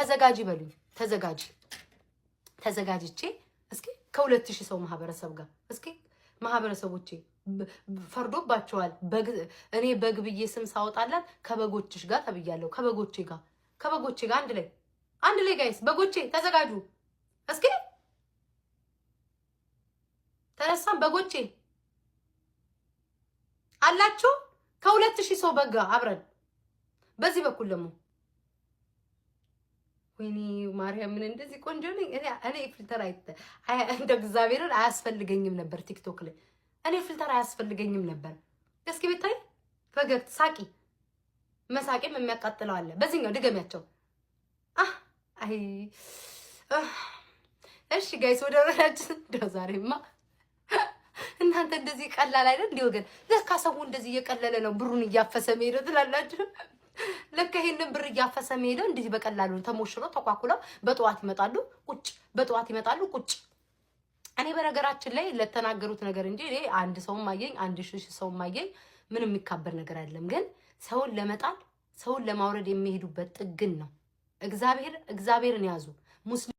ተዘጋጂ በሉኝ። ተዘጋጂ፣ ተዘጋጅቼ እስኪ ከ2000 ሰው ማህበረሰብ ጋር፣ እስኪ ማህበረሰቦቼ ፈርዶባቸዋል። እኔ በግ ብዬ ስም ሳወጣላት ከበጎችሽ ጋር ተብያለሁ። ከበጎቼ ጋር፣ ከበጎቼ ጋር አንድ ላይ፣ አንድ ላይ guys፣ በጎቼ ተዘጋጁ። እስኪ ተነሳን። በጎቼ አላችሁ? ከ2000 ሰው በግ ጋር አብረን። በዚህ በኩል ደግሞ ወይኔ ማርያምን፣ እንደዚህ ቆንጆ ነኝ እኔ። Filter እንደ እግዚአብሔርን አያስፈልገኝም ነበር። ቲክቶክ ላይ እኔ filter አያስፈልገኝም ነበር። እስኪ ቤታይ ፈገግ ሳቂ፣ መሳቂም የሚያቃጥለው አለ። በዚህኛው ድገሚያቸው። አይ እሺ guys፣ ወደ ወረዳችን። እንደው ዛሬማ እናንተ እንደዚህ ቀላል አይደል? እንዲህ ወገን፣ ለካ ሰው እንደዚህ እየቀለለ ነው ብሩን እያፈሰ መሄደው ትላላችሁ። ለካ ይሄንን ብር እያፈሰ መሄደው እንዲህ በቀላሉ ነው። ተሞሽሮ ተኳኩለው በጠዋት ይመጣሉ ቁጭ፣ በጠዋት ይመጣሉ ቁጭ። እኔ በነገራችን ላይ ለተናገሩት ነገር እንጂ እኔ አንድ ሰውም አየኝ 1000 ሰውም አየኝ ምንም የሚካበር ነገር አይደለም። ግን ሰውን ለመጣል፣ ሰውን ለማውረድ የሚሄዱበት ጥግን ነው። እግዚአብሔር እግዚአብሔርን ያዙ ሙስሊም